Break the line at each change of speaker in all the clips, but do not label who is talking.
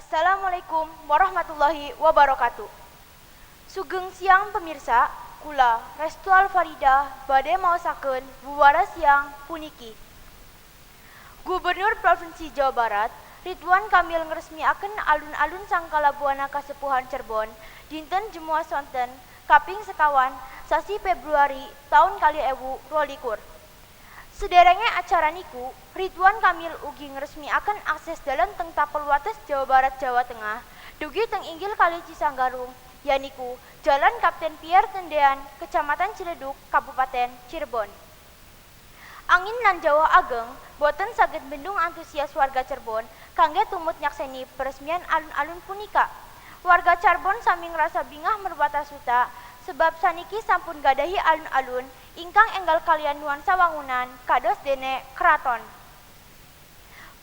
Assalamualaikum warahmatullahi wabarakatuh. Sugeng siang pemirsa, kula Restu Alfarida badhe maosaken buwara siang puniki. Gubernur Provinsi Jawa Barat Ridwan Kamil ngresmiaken alun-alun Sangkala Buana Kasepuhan Cirebon dinten Jemuah sonten kaping sekawan sasi Februari taun 2022. Sederenge acara niku, Ridwan Kamil ugi ngresmiaken akses dalan teng tapel wates Jawa Barat Jawa Tengah dugi teng inggil Kali Cisanggarung, yaniku Jalan Kapten Pierre Tendean, Kecamatan Ciledug, Kabupaten Cirebon. Angin lan jawah ageng boten saged bendung antusias warga Cirebon kangge tumut nyakseni peresmian alun-alun punika. Warga Carbon sami ngrasa bingah merwata suta sebab saniki sampun gadahi alun-alun ingkang enggal kalian nuansa wangunan kados dene keraton.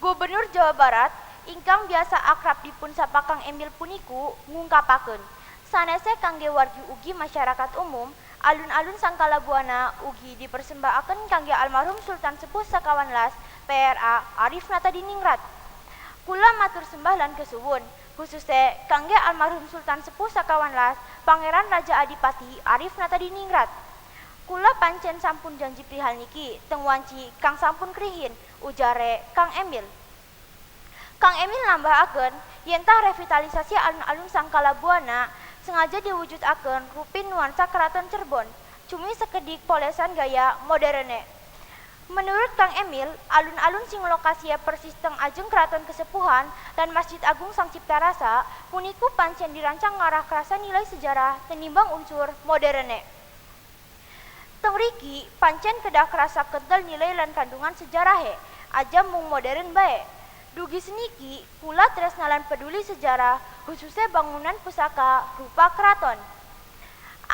Gubernur Jawa Barat ingkang biasa akrab dipun sapa Kang Emil puniku ngungkapaken sanese kangge wargi ugi masyarakat umum, alun-alun Sangkala Buana ugi dipersembahkan kangge almarhum Sultan Sepuh sekawan las PRA Arif Natadiningrat. Kula matur sembah lan kesuwun khususnya kangge almarhum Sultan Sepuh sekawan las Pangeran Raja Adipati Arif Natadiningrat. Kula pancen sampun janji prihal niki teng wanci kang sampun krihin, ujare Kang Emil. Kang Emil nambahaken yentah revitalisasi alun-alun Sangkala Buana sengaja diwujudaken rupin nuansa Keraton Cirebon, cumi sekedik polesan gaya moderne. Menurut Kang Emil, alun-alun sing lokasinya persis teng ajeng Keraton Kesepuhan dan Masjid Agung Sang Cipta Rasa puniku pancen dirancang ngarah kerasa nilai sejarah tenimbang unsur moderne. Teng riki pancen kedah kerasa kental nilai lan kandungan sejarahe, aja mung modern bae. Dugi seniki kula tresna lan peduli sejarah, khususnya bangunan pusaka rupa keraton.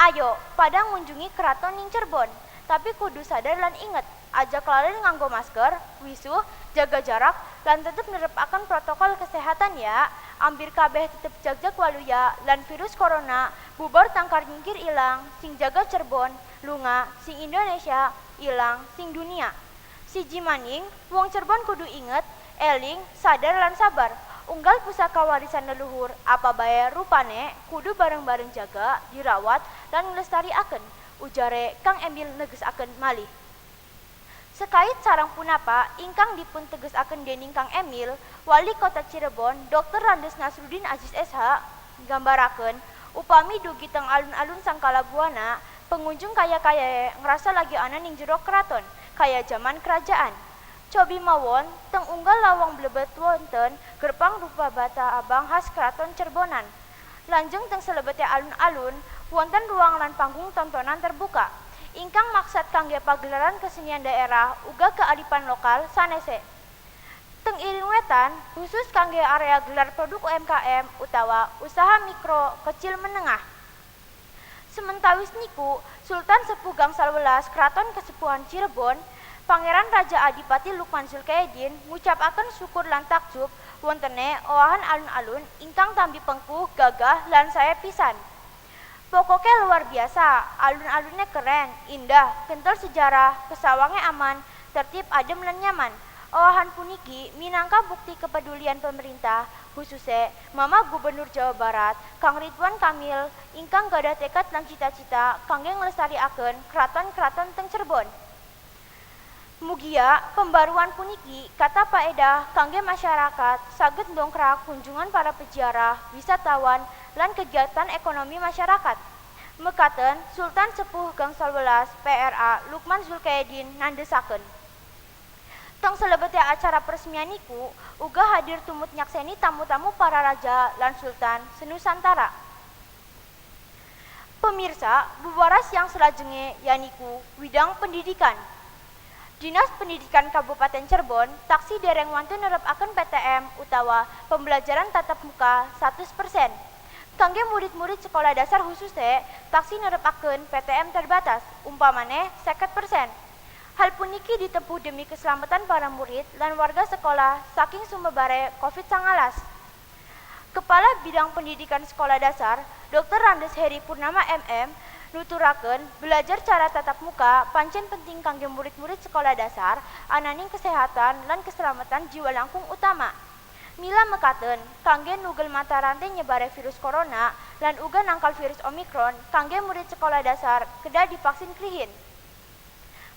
Ayo pada ngunjungi keraton ning Cirebon, tapi kudu sadar lan inget, aja kelalen nganggo masker, wisuh, jaga jarak, lan tetep nerepaken protokol kesehatan ya. Ambir kabeh tetep jagjag waluya lan virus corona bubar tangkar nyingkir ilang, sing jaga Cirebon, lunga, sing Indonesia, ilang, sing dunia. Siji maning, wong Cirebon kudu inget, eling, sadar lan sabar. Unggal pusaka warisan leluhur, apa bae rupane kudu bareng-bareng jaga, dirawat lan nglestarikaken, ujare Kang Emil negesaken malih. Sekait sarang punapa ingkang dipun tegesaken dening Kang Emil, Wali Kota Cirebon Dr. Randes Nasrudin Aziz SH nggambaraken upami dugi teng alun-alun Sangkala Buana, pengunjung kaya-kaya ngerasa lagi ana ning jero keraton, kaya zaman kerajaan. Cobi mawon teng unggal lawang blebet wonten gerbang rupa bata abang khas Keraton Cerbonan. Lanjeng teng selebete alun-alun wonten ruang lan panggung tontonan terbuka. Ingkang maksad kangge pagelaran kesenian daerah uga kearifan lokal sanese. Teng iring wetan khusus kangge area gelar produk UMKM utawa usaha mikro kecil menengah. Sementawis niku Sultan Sepuh Gangsal Welas Keraton Kesepuhan Cirebon Pangeran Raja Adipati Lukman Zulkaidin ngucapaken syukur lan takjub wontene owahan alun-alun ingkang tambi pengkuh, gagah lan sae pisan. Pokoknya luar biasa, alun-alunnya keren, indah, kental sejarah, kesawange aman, tertib, adem lan nyaman. Owahan puniki minangka bukti kepedulian pemerintah, khususnya Mama Gubernur Jawa Barat, Kang Ridwan Kamil, ingkang gadah tekad lan cita-cita kangge nglestarikaken keraton-keraton teng Cirebon. Mugia pembaruan puniki kata paedah kangge masyarakat saged ndongkrak kunjungan para peziarah, wisatawan, lan kegiatan ekonomi masyarakat. Mekaten Sultan Sepuh Gangsal Welas PRA Lukman Zulkaidin nandhesaken. Teng selebete acara peresmian niku uga hadir tumut nyakseni tamu-tamu para raja lan sultan senusantara. Pemirsa, buwara siang selajenge yaniku widang pendidikan. Dinas Pendidikan Kabupaten Cirebon taksih dereng wantun nerepaken PTM utawa pembelajaran tatap muka 100%. Kangge murid-murid sekolah dasar khususnya taksih nerepaken PTM terbatas umpamane 50%. Hal puniki ditempuh demi keselamatan para murid lan warga sekolah saking sumebare COVID-19. Kepala Bidang Pendidikan Sekolah Dasar, Dr. Randes Heri Purnama MM, nuturaken belajar cara tatap muka pancen penting kangge murid-murid sekolah dasar ananing kesehatan lan keselamatan jiwa langkung utama. Mila mekaten, kangge nugel mata rantai nyebare virus corona lan uga nangkal virus Omikron kangge murid sekolah dasar kedah divaksin krihin.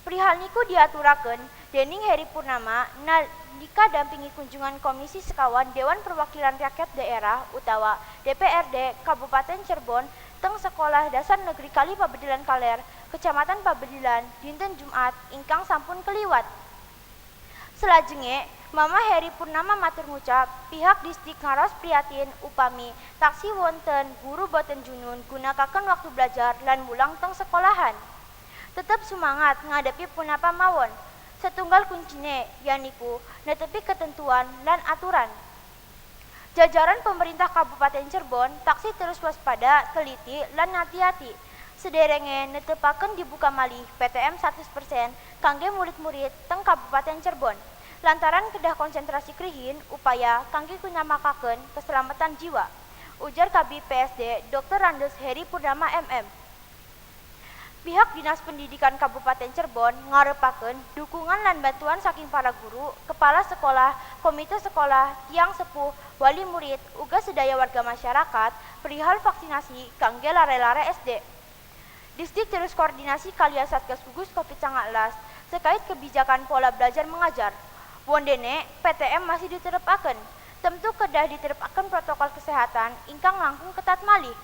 Perihal niku diaturaken dening Heri Purnama nalika dampingi kunjungan Komisi Sekawan Dewan Perwakilan Rakyat Daerah utawa DPRD Kabupaten Cirebon teng Sekolah Dasar Negeri Kali Pabedilan Kaler, Kecamatan Pabedilan, dinten Jumat ingkang sampun keliwat. Selajenge, Mama Heri Purnama matur ngucap pihak Disdik ngaraos prihatin upami taksih wonten guru boten junun gunakaken waktu belajar lan mulang teng sekolahan. Tetep sumangat ngadepi punapa mawon. Setunggal kuncine yaniku netepi ketentuan lan aturan. Jajaran pemerintah Kabupaten Cirebon taksih terus waspada, teliti lan ngati-ati. Sederenge netepaken dibuka malih PTM 100% kangge murid-murid teng Kabupaten Cirebon. Lantaran kedah konsentrasi krihin upaya kangge nguntamakaken keselamatan jiwa. Ujar Kabid PSD Dr. Andes Heri Purnama MM. Pihak Dinas Pendidikan Kabupaten Cirebon ngarepaken dukungan lan bantuan saking para guru, kepala sekolah, komite sekolah, tiang sepuh, wali murid, uga sedaya warga masyarakat perihal vaksinasi kangge lare-lare SD. Disdik terus koordinasi kaliyan Satgas Gugus Covid-19 terkait kebijakan pola belajar mengajar. Wondene PTM masih diterepaken. Tentu kedah diterepaken protokol kesehatan ingkang langkung ketat malih.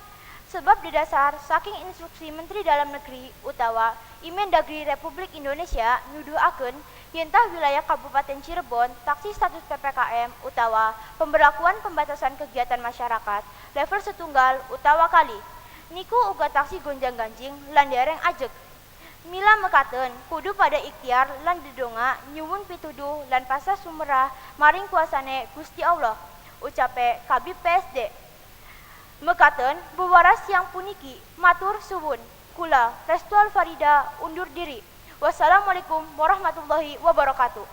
Sebab didasar saking instruksi Menteri Dalam Negeri utawa Inmendagri Republik Indonesia nuduhaken yentah wilayah Kabupaten Cirebon taksih status PPKM utawa pemberlakuan pembatasan kegiatan masyarakat level setunggal utawa kalih. Niku uga taksih gonjang-ganjing lan dereng ajeg. Mila mekaten kudu pada ikhtiar lan dedonga nyuwun pituduh lan pasrah sumerah maring kuasane Gusti Allah. Ucape Kabid PSD. Mekaten bewaras siang puniki matur suwun. Kula Restu Alfarida undur diri. Wassalamualaikum warahmatullahi wabarakatuh.